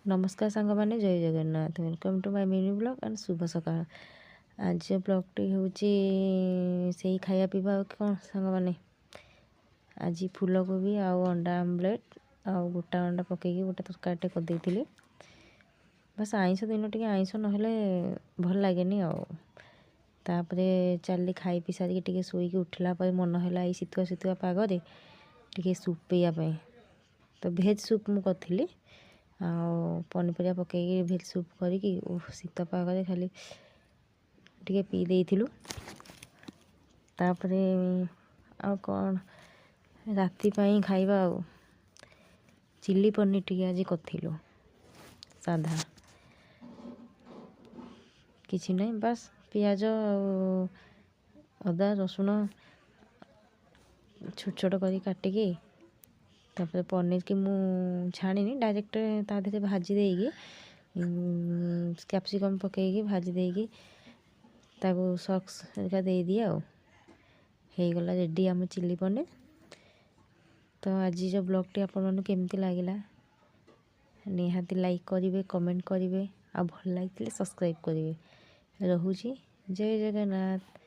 ନମସ୍କାର ସାଙ୍ଗମାନେ, ଜୟ Jagannath. Welcome to my mini vlog and ଶୁଭ ସକାଳ। ଆଜି ବ୍ଲଗ୍ଟି ହେଉଛି ସେଇ ଖାଇବା ପିଇବା ଆଉ କ'ଣ ସାଙ୍ଗମାନେ। ଆଜି ଫୁଲକୋବି ଆଉ ଅଣ୍ଡା ଆମଲେଟ୍ ଆଉ ଗୋଟା ଅଣ୍ଡା ପକେଇକି ଗୋଟେ ତରକାରୀଟେ କରିଦେଇଥିଲି। ବାସ୍, ଆଇଁଷ ଦିନ ଟିକେ ଆଇଁଷ ନହେଲେ ଭଲ ଲାଗେନି। ଆଉ ତାପରେ ଚାଲି ଖାଇ ପିଇ ସାରିକି ଟିକେ ଶୋଇକି ଉଠିଲା ପରେ ମନ ହେଲା ଏଇ ଶୀତୁଆ ଶୀତୁଆ ପାଗରେ ଟିକେ ସୁପ୍ ପିଇବା ପାଇଁ। ତ ଭେଜ୍ ସୁପ୍ ମୁଁ କରିଥିଲି ଆଉ ପନିପରିବା ପକେଇକି ଭେଜ୍ ସୁପ୍ କରିକି ଶୀତ ପାଗରେ ଖାଲି ଟିକେ ପିଇ ଦେଇଥିଲୁ। ତାପରେ ଆଉ କ'ଣ, ରାତି ପାଇଁ ଖାଇବା ଆଉ ଚିଲି ପନିର ଟିକେ ଆଜି କରିଥିଲୁ। ସାଧା, କିଛି ନାହିଁ, ବାସ୍ ପିଆଜ ଆଉ ଅଦା ରସୁଣ ଛୋଟ ଛୋଟ କରି କାଟିକି, ତାପରେ ପନିରକି ମୁଁ ଛାଣିନି, ଡାଇରେକ୍ଟ ତା ଦେହରେ ଭାଜି ଦେଇକି, କ୍ୟାପ୍ସିକମ୍ ପକେଇକି ଭାଜି ଦେଇକି ତାକୁ ସସ୍ ହେରିକା ଦେଇଦିଏ ଆଉ ହେଇଗଲା ରେଡ଼ି ଆମ ଚିଲି ପନିର। ତ ଆଜିର ବ୍ଲଗ୍ଟି ଆପଣମାନଙ୍କୁ କେମିତି ଲାଗିଲା, ନିହାତି ଲାଇକ୍ କରିବେ, କମେଣ୍ଟ କରିବେ ଆଉ ଭଲ ଲାଗିଥିଲେ ସବସ୍କ୍ରାଇବ୍ କରିବେ। ରହୁଛି, ଜୟ ଜଗନ୍ନାଥ।